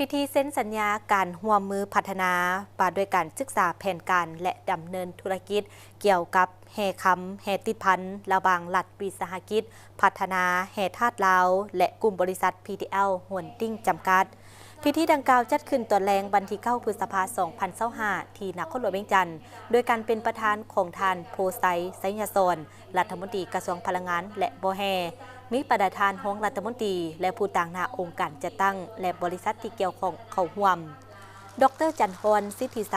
ພິທີເຊັນສັນຍາການຮ່ວມມືພັດທະນາ ວ່າດ້ວຍການສຶກສາແຜນການ ແລະ ດຳເນີນທຸລະກິດ ກ່ຽວກັບແຮ່ຄຳ, ແຮ່ຕິດພັນ ລະຫວ່າງລັດວິສາຫະກິດພັດທະນາແຮ່ທາດລາວ ແລະ ກຸ່ມບໍລິສັດ ພີທີແອລ ໂຮນດິ້ງ ຈຳກັດ. ພິທີດັ່ງກ່າວຈັດຂຶ້ນຕອນແລງວັນທີເກົ້າ ພຶດສະພາ ສອງພັນຊາວຫ້າ ທີ່ນະຄອນຫຼວງວຽງຈັນ, ໂດຍການເປັນປະທານຂອງທ່ານ ໂພໄຊ ໄຊຍະສອນ ລັດຖະມົນຕີກະຊວງພະລັງງານ ແລະ ບໍ່ແຮ່, ມີບັນດາທ່ານຮອງລັດຖະມົນຕີ ແລະ ຜູ້ຕາງໜ້າອົງການຈັດຕັ້ງ ແລະ ບໍລິສັດທີ່ກ່ຽວຂ້ອງເຂົ້າຮ່ວມ. ດອກເຕີ ຈັນທອນ ສິດທິໄຊ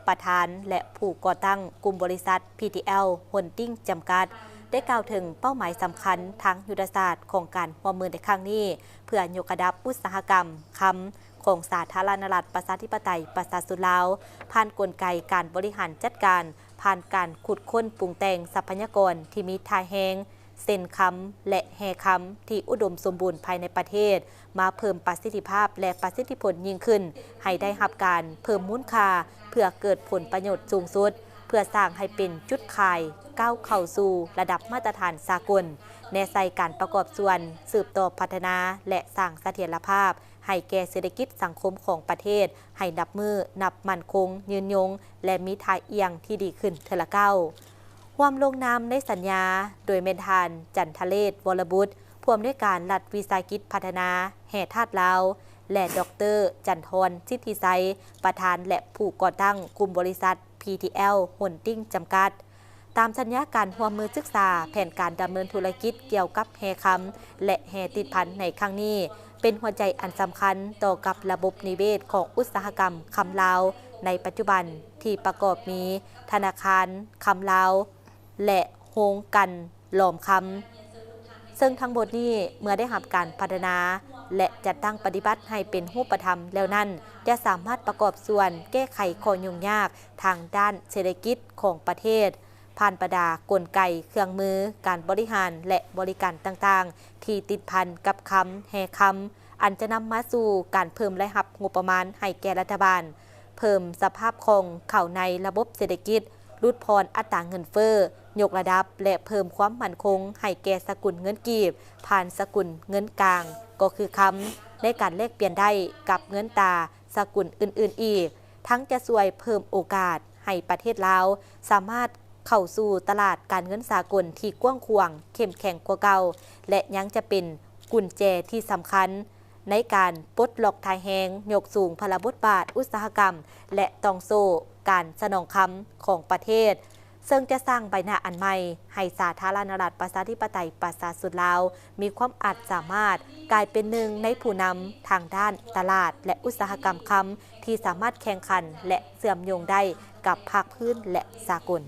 ປະທານ ແລະ ຜູ້ກໍ່ຕັ້ງກຸ່ມບໍລິສັດ ພີທີແອລ ໂຮນດິ້ງ ຈຳກັດ ໄດ້ກ່າວເຖິງເປົ້າໝາຍສຳຄັນທາງຍຸດທະສາດຂອງການຮ່ວມມືໃນຄັ້ງນີ້ ເພື່ອຍົກລະດັບອຸດສາຫະກຳຄຳຂອງສາທາລະນະລັດ ປະຊາທິປະໄຕ ປະຊາຊົນລາວ ຜ່ານກົນໄກການບໍລິຫານຈັດການ ຜ່ານການຂຸດຄົ້ນປຸງແຕ່ງຊັບພະຍາກອນທີ່ມີທ່າແຮງ ເຊັ່ນຄຳ ແລະ ແຮ່ຄຳທີ່ອຸດົມສົມບູນພາຍໃນປະເທດ ມາເພີ່ມປະສິດທິພາບ ແລະ ປະສິດທິຜົນຍິ່ງຂຶ້ນ ໃຫ້ໄດ້ຮັບການເພີ່ມມູນຄ່າ ເພື່ອເກີດຜົນປະໂຫຍດສູງສຸດ ເພື່ອສ້າງໃຫ້ເປັນຈຸດຂາຍ ກ້າວເຂົ້າສູ່ລະດັບມາດຕະຖານສາກົນ, ແນໃສ່ການປະກອບສ່ວນສືບຕໍ່ພັດທະນາ ແລະ ສ້າງສະຖຽນລະພາບໃຫ້ແກ່ເສດຖະກິດສັງຄົມຂອງປະເທດ ໃຫ້ນັບມື້ນັບໝັ້ນຄົງ, ຍືນຍົງ ແລະ ມີທ່າອ່ຽງທີ່ດີຂຶ້ນເທື່ອລະກ້າວ. ຮ່ວມລົງນາມໃນສັນຍາ ໂດຍແມ່ນທ່ານ ຈັນທະເລດ ວໍລະບຸດ ຜູ້ອຳນວຍການລັດວິສາຫະກິດພັດທະນາແຮ່ທາດລາວ ແລະ ດອກເຕີ ຈັນທອນ ສິດທິໄຊ ປະທານ ແລະ ຜູ້ກໍ່ຕັ້ງກຸ່ມບໍລິສັດ ພີທີແອລ ໂຮນດິ້ງ ຈຳກັດ. ຕາມສັນຍາການຮ່ວມມືສຶກສາແຜນການດຳເນີນທຸລະກິດກ່ຽວກັບແຮ່ຄຳ ແລະ ແຮ່ຕິດພັນໃນຄັ້ງນີ້ ເປັນຫົວໃຈອັນສຳຄັນຕໍ່ກັບລະບົບນິເວດຂອງອຸດສາຫະກຳຄຳລາວໃນປັດຈຸບັນ ທີ່ປະກອບມີທະນາຄານຄຳລາວ ແລະ ໂຮງກັ່ນຫຼອມຄຳ, ເຊິ່ງທັງໝົດນີ້ເມື່ອໄດ້ຮັບການພັດທະນາ ແລະ ຈັດຕັ້ງປະຕິບັດໃຫ້ເປັນຮູບປະທຳແລ້ວນັ້ນ ຈະສາມາດປະກອບສ່ວນແກ້ໄຂຂໍ້ຫຍຸ້ງຍາກທາງດ້ານເສດຖະກິດຂອງປະເທດ ຜ່ານບັນດາກົນໄກ, ເຄື່ອງມືການບໍລິຫານ ແລະ ບໍລິການຕ່າງໆ ທີ່ຕິດພັນກັບຄຳ, ແຮ່ຄຳ, ອັນຈະນຳມາສູ່ການເພີ່ມລາຍຮັບງົບປະມານໃຫ້ແກ່ລັດຖະບານ, ເພີ່ມສະພາບຄ່ອງເຂົ້າໃນລະບົບເສດຖະກິດ, ຫຼຸດຜ່ອນອັດຕາເງິນເຟີ້, ຍົກລະດັບ ແລະ ເພີ່ມຄວາມໝັ້ນຄົງໃຫ້ແກ່ສະກຸນເງິນກີບ ຜ່ານສະກຸນເງິນກາງ ກໍຄືຄຳ ໃນການແລກປ່ຽນໄດ້ກັບເງິນຕາສະກຸນອື່ນໆອີກ, ທັງຈະຊ່ວຍເພີ່ມໂອກາດໃຫ້ປະເທດລາວສາມາດເຂົ້າສູ່ຕະຫຼາດການເງິນສາກົນທີ່ກວ້າງຂວາງ, ເຂັ້ມແຂງກວ່າເກົ່າ ແລະ ຍັງຈະເປັນກຸນແຈທີ່ສຳຄັນ ໃນການປົດລັອກທ່າແຮງ, ຍົກສູງພາລະບົດບາດອຸດສາຫະກຳ ແລະ ຕ່ອງໂສ້ການສະໜອງຄຳຂອງປະເທດ, ເຊິ່ງຈະສ້າງໃບໜ້າອັນໃໝ່ໃຫ້ສາທາລະນະລັດ ປະຊາທິປະໄຕ ປະຊາຊົນລາວ ມີຄວາມອາດສາມາດກາຍເປັນໜຶ່ງໃນຜູ້ນຳທາງດ້ານຕະຫຼາດ ແລະ ອຸດສາຫະກຳຄຳ ທີ່ສາມາດແຂ່ງຂັນ ແລະ ເຊື່ອມໂຍງໄດ້ກັບພາກພື້ນ ແລະ ສາກົນ.